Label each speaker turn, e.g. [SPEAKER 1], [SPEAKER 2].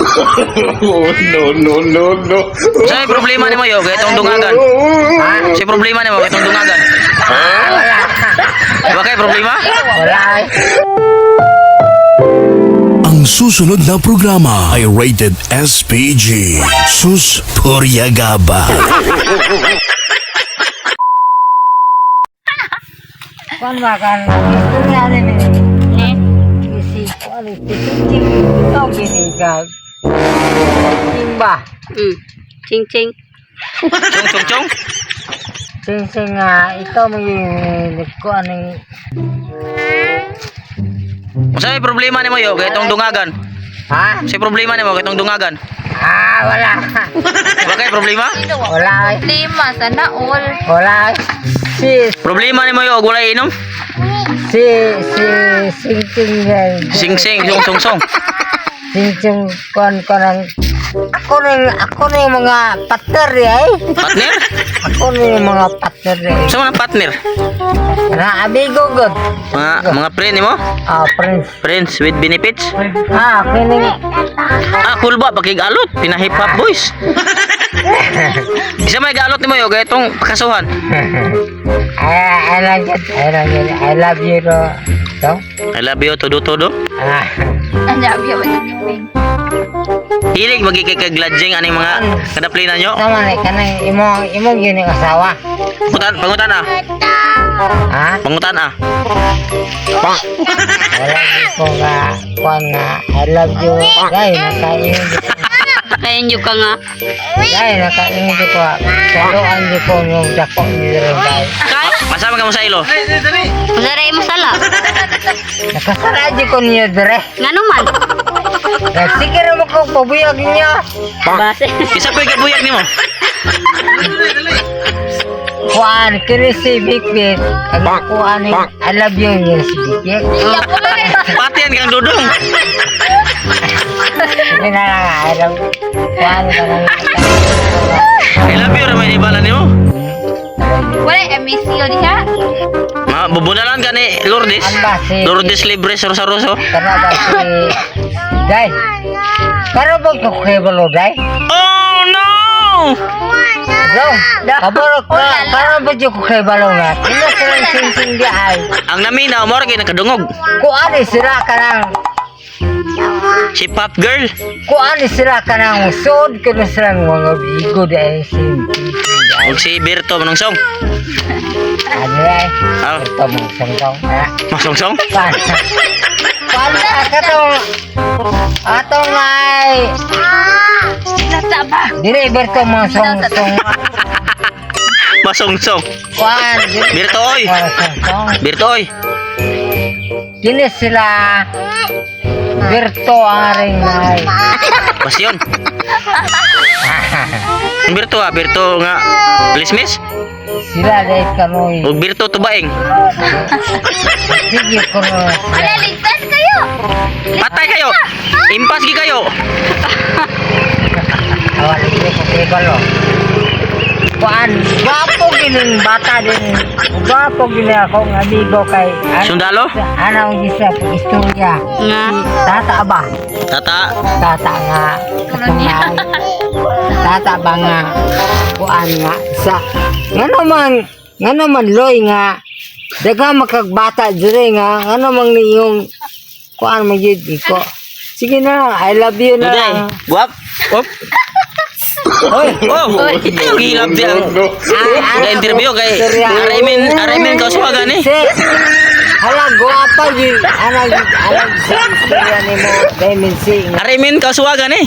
[SPEAKER 1] Oh, no, no, no, no.
[SPEAKER 2] Sa problema nimo yo, kay itong dungagan.
[SPEAKER 3] Ha?
[SPEAKER 2] Sa problema nimo kay itong dungagan.
[SPEAKER 3] Wala.
[SPEAKER 2] Wa kay problema?
[SPEAKER 3] Wala eh.
[SPEAKER 4] Ang susunod na programa ay rated SPG. Sus Puriagaba.
[SPEAKER 3] Kuan ba kan? Istorya ni ni.
[SPEAKER 5] Ni?
[SPEAKER 3] Si kuan si Ching ikaw ginigal. Ching ba?
[SPEAKER 5] Ching ching.
[SPEAKER 2] Chong chong chong.
[SPEAKER 3] Ching ching nga ikaw mo yung nagkuan ng
[SPEAKER 2] Sa may problema nimo yo, kay itong dungagan.
[SPEAKER 3] Ha?
[SPEAKER 2] Sa problema nimo kay itong dungagan.
[SPEAKER 3] Ah, wala.
[SPEAKER 2] Wa kay problema?
[SPEAKER 3] Wala eh.
[SPEAKER 5] Lima, sana all.
[SPEAKER 3] Wala eh. Si
[SPEAKER 2] Problema nimo yo og walay inom?
[SPEAKER 3] si si Sing Ching eh.
[SPEAKER 2] Sing sing song song song.
[SPEAKER 3] Sing Ching kuan kuan ang ako ning mga partner eh.
[SPEAKER 2] Partner?
[SPEAKER 3] Ako ning mga partner eh.
[SPEAKER 2] Sa mga partner?
[SPEAKER 3] Na amigo god.
[SPEAKER 2] Mga friend nimo?
[SPEAKER 3] Ah, friends.
[SPEAKER 2] Friends with benefits?
[SPEAKER 3] Ah, kining
[SPEAKER 2] Ah, cool ba? Pakigalot. Pina-hip hop boys. Isa may galot nimo yo kay itong pakasuhan.
[SPEAKER 3] I like it. I like it. I love you, ro. So?
[SPEAKER 2] I love you todo-todo.
[SPEAKER 3] Ah,
[SPEAKER 5] Ang labi ako sa piping.
[SPEAKER 2] Hilig magi kay kagladjing aning mga kadaplina nyo.
[SPEAKER 3] Tama ni kanang imong imong yun yung asawa.
[SPEAKER 2] Pangutan, pangutan ah.
[SPEAKER 3] Ha?
[SPEAKER 2] Pangutan ah.
[SPEAKER 3] Wala gyud ko nga kuan nga I love you. Dai nakaingon gyud ko.
[SPEAKER 5] Kaya nyo ka nga.
[SPEAKER 3] Dai nakaingon gyud ko. Saluan gyud ko yung dako ni rin dai.
[SPEAKER 5] Kay?
[SPEAKER 2] Masama ka mo sa ilo.
[SPEAKER 5] Masaray mo sala.
[SPEAKER 3] Nakasara gyud ko niyo dire.
[SPEAKER 5] Nga naman.
[SPEAKER 3] Sige ra mo ko pabuyag niya.
[SPEAKER 5] Base.
[SPEAKER 2] Isa pa gabuyag nimo.
[SPEAKER 3] Kuan kini si Big Big. Ang kuan ni I love you niya si Big Big.
[SPEAKER 2] Patian kang dudong.
[SPEAKER 3] Sige na lang I love kuan kanang
[SPEAKER 2] I love you ramay ni bala nimo.
[SPEAKER 5] Wala, MSC o diha.
[SPEAKER 2] Ma bubunalan ka ni Lourdes. Lourdes Libres Rosaroso.
[SPEAKER 3] Kana ba si Day? Karo ba ko kay balo day?
[SPEAKER 2] Oh no!
[SPEAKER 3] Dong, kabalo ka, karo ba ko kay balo nga? Ina silang sing-sing di ay.
[SPEAKER 2] Ang naminaw mo ra kay nakadungog.
[SPEAKER 3] Kuan ni sila kanang,
[SPEAKER 2] Si Pop Girl.
[SPEAKER 3] kuan ni sila kanang sud kuno silang mga bigo di ay sing sing di ay.
[SPEAKER 2] Ug si Berto manong song.
[SPEAKER 3] Ano ay?
[SPEAKER 2] Ah,
[SPEAKER 3] Ito mong sangkong. Ha?
[SPEAKER 2] masong song.
[SPEAKER 3] Kuan. Kuan ka katong atong ay
[SPEAKER 5] Nasa ba?
[SPEAKER 3] dire berto mong song-song.
[SPEAKER 2] Masong song.
[SPEAKER 3] Kuan. Dire
[SPEAKER 2] Berto oy.
[SPEAKER 3] mga song-song.
[SPEAKER 2] Berto oy.
[SPEAKER 3] Kini sila Berto ang aring ay.
[SPEAKER 2] Pasyon. Ang Berto ah, Berto nga Lismis.
[SPEAKER 3] Sila dahil kanoy.
[SPEAKER 2] Ug Berto tubaing.
[SPEAKER 3] Sige ko na.
[SPEAKER 5] Wala, ligtas kayo.
[SPEAKER 2] Patay kayo. Impas gi kayo.
[SPEAKER 3] Awal hindi ko kibalo. Kuan, gwapo gining bata din. Gwapo gini akong amigo kay
[SPEAKER 2] Sundalo?
[SPEAKER 3] Ano ang isa istorya.
[SPEAKER 5] Nga.
[SPEAKER 3] Tata ba?
[SPEAKER 2] Tata.
[SPEAKER 3] Tata nga. Katong nga. Tata ba nga? Kuan nga. Sa nga naman loy nga daga makagbata dire nga nga naman niyong kuan man gyud ko. Sige na, I love you na
[SPEAKER 2] Duday.
[SPEAKER 3] lang.
[SPEAKER 2] Guwap. Op.
[SPEAKER 3] Hoy,
[SPEAKER 2] Oh, ayaw gilab di ang
[SPEAKER 1] No.
[SPEAKER 2] na interview kay Araimin, Araimin kauswagan eh.
[SPEAKER 3] Si, hala, guwapa yun. Ana, ana, sa istorya ni mo, Diamond C.
[SPEAKER 2] Araimin kauswagan eh.